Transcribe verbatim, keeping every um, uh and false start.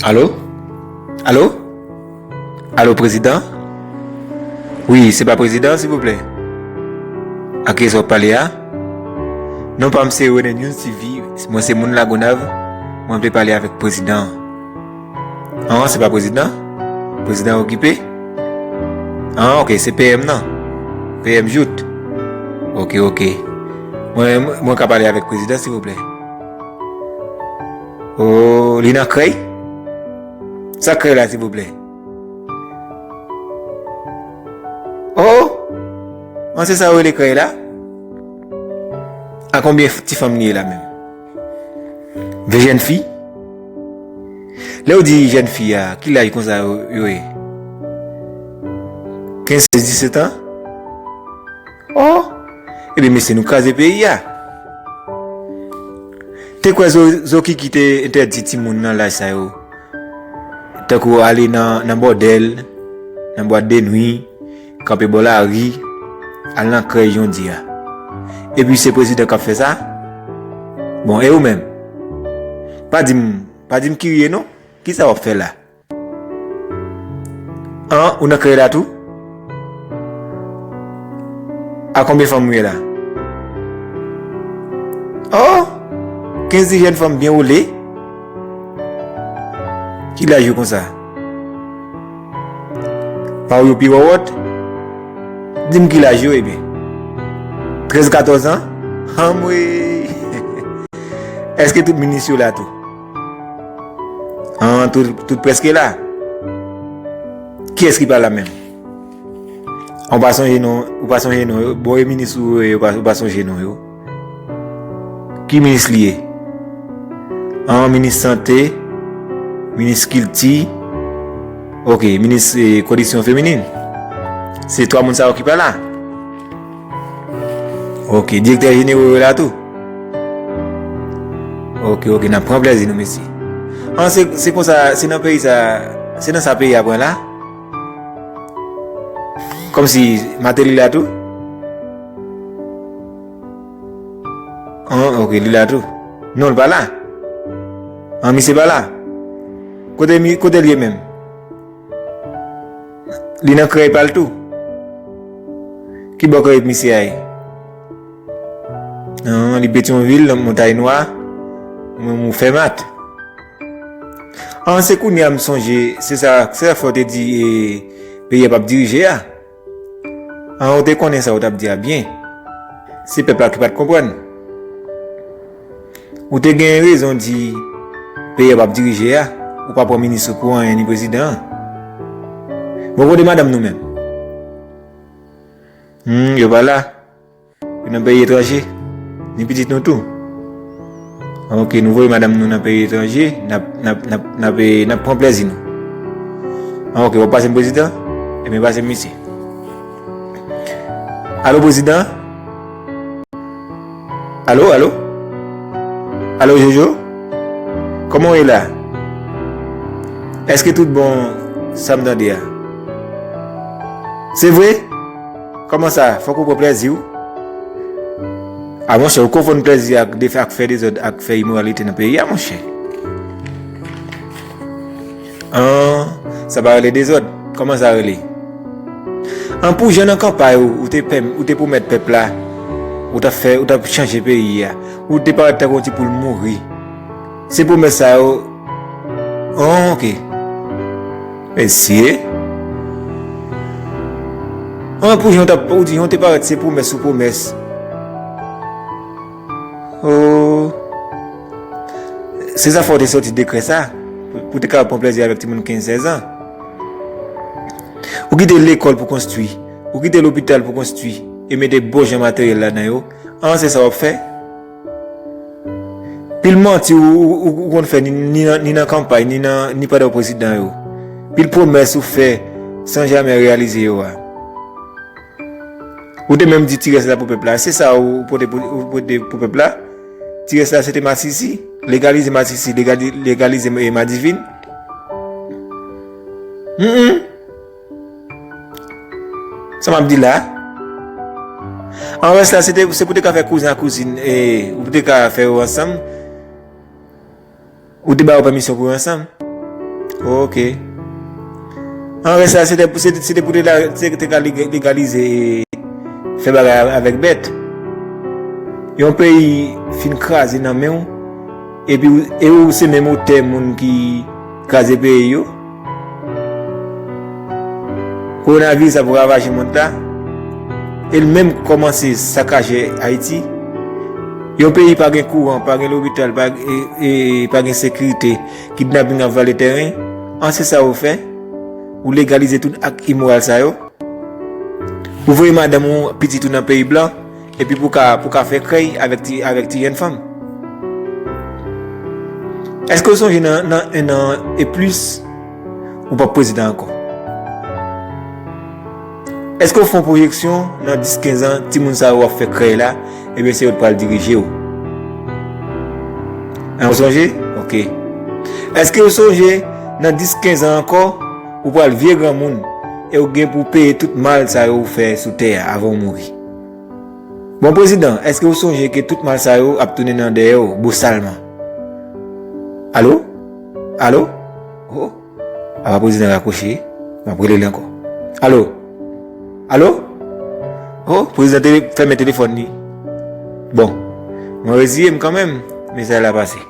Alo? Alo? Alo, prezidan? Wi, se pa prezidan, silvouplè? A kiyès w ap pale a? Non pa m se Rene News T V, mwen se moun Lagonav, mwen vle pale avèk prezidan an. An, se pa prezidan? Prezidan okipe? An, ok, se P M nan. P M Jout. Ok, ok. Mwen, mwen ka pale avèk prezidan, silvouplè? Oh, li nan krèy? Sa krèy la, silvouplè? Oh! An se sa yo rele krèy la? A konbyen f- ti fanm li ye la menm? Vye jèn fi? Lè w di jèn fi a, ki laj konsa yo, yo ye? Kenz, sèz, disèt an? Oh! Ebyen, mesye, nou kraze peyi a. Te kwè zo, zo ki kite entèdi timoun nan laj sa yo. Tankou ale nan, nan bòdèl, nan bwat de nwi, kanpe bò lari, al nan krèy jan w di a. Epi se prezidan k ap fè sa? Bon, e ou menm? Pa di m, pa di m ki w ye non. Kisa w ap fè la? An, ou nan krèy la tou? A konbyen fanm ou ye la? Oh! Kenz jèn fanm byen woule. Ki laj yo konsa? Pa w yo pi wòwòt? Di m ki laj yo, ebyen. Trèz, katòz an? Anmwey! Èske tout minis yo la tou? An, tout, tout prèske la. Kiyès ki pa la menm? An, ou pa sonje non, ou pa sonje non yo. Bon, e minis ou yo, ou pa, ou pa sonje non yo. Ki minis li ye? An, minis sante, minis kilti, ok, minis, eh, kondisyon feminin. Se twa moun sa yo ki pa la. Ok, direktè jeneral yo la tou? Ok, ok, n ap pran plèzi nou, mesye. An, se, se konsa, se nan peyi sa, se nan sa peyi a pran la? Kòmsi Mateli la tou? An, ok, li la tou. Non, l pa la. An, misye pa la. Kote mi, kote l ye menm? Li nan krèy pa l tou. Ki bò krèy misye a ye? An, li Petyonvil, Montay Nwa, mwen, mwen Fèmat. An, se kounye a m sonje, se sa, se sa fè w te di, e, peyi a p ap dirije a. An, ou te konnen sa ou t ap di a byen. Se pèp la ki pa t konprann. Ou te gen rezon di peyi a p ap dirije a, ou pa pran minis ou pou anyen ni prezidan an. Bon, kote madanm nou menm? Hmm, yo pa la. Yo nan peyi etranje. Ni pitit nou tou. Ok, nou voye madanm nou nan peyi etranje, n ap, n ap, n ap, n ap, eh, n ap pran plèzi nou. Ah, ok, w ap pase m prezidan? Ebyen, pase m misye. Alo, prezidan? Alo, alo? Alo, Jojo? Kòman w ye la? Èske tout bon sa m tande a? Se vre? Kòman sa? Fòk ou pran plèzi w. A, monchè, ou konfonn plèzi ak, ak fè dezòd, ak fè imoralite nan peyi a, monchè. An, sa pa rele dezòd. Kòman sa rele? An, pou jan nan kanpay ou, ou te pèm-, ou te pwomèt pèp la, ou t ap fè, ou t ap chanje peyi a, ou te parèt tankou yon ti poul mouri. Se pwomès sa yo. An, ok. Mesye. An, pou jan w t ap, ou di, jan w te parèt, se pwomès sou pwomès. Oh. Se sa fè w te sòti dekrè sa, pou, pou te kapab pran plèzi avèk timoun kenz, sèz an. Ou kite lekòl pou konstwi, ou kite lopital pou konstwi, e mete bon jan materyèl ladan yo. An, se sa w ap fè? Pil manti ou, ou, ou, ou konn fè ni, ni nan, ni nan kanpay, ni nan, ni pandan w prezidan yo. Pil pwomès ou fè san jamè reyalize yo a. Ou te menm di ti rès la pou pèp la. Se sa ou pote pou, ou pote pou pèp la? Ti rès la se te masisi. Legalize masisi, legali-, legalize, eh, madivin. Mm, mm. Sa m ap di la? An rès la, se te, se pou te ka fè kouzen ak kouzin, eh, ou te ka fè yo ansanm. Ou te ba yo pèmisyon pou yo ansanm. Ok. An rès sa, se te, se, se te pou te, la- te, te ka leg- legalize e fè bagay avèk bèt. Yon peyi fin kraze nan men w, epi w- e ou se menm otè moun ki kraze peyi yo. Kowonaviris ap ravaje mond la, e l menm kòmanse sakaje Ayiti. Yon peyi pa gen kouran, pa gen lopital, pa, e, e, pa gen sekirite, kidnaping ap vale tèren, an se sa ou fè? Ou legalize tout ak imoral sa yo? Ou voye madanm ou, pitit ou nan peyi blan, epi pou ka, pou ka fè krèy avèk ti, avèk ti jèn fanm? Èske w sonje nan, nan en an e plis, ou p ap prezidan ankò? Èske w fè yon pwojeksyon nan dis kenz an, timoun sa yo w ap fè krèy la, ebyen se yo k pral dirije w? An, ou sonje? Ok. Èske w sonje nan dis kenz an ankò, ou pral vye granmoun e ou gen pou peye tout mal sa yo ou fè sou tè a avan w mouri? Bon, prezidan, èske w sonje ke tout mal sa yo ap tounen nan dèyè w, bosalman? Alo? Alo? Oh, apa prezidan rakwoche? M ap rele li ankò. Alo? Alo? Oh, prezidan tele- fèmen telefòn li. Bon, mwen reziye m kanmenm, mesaj la pase.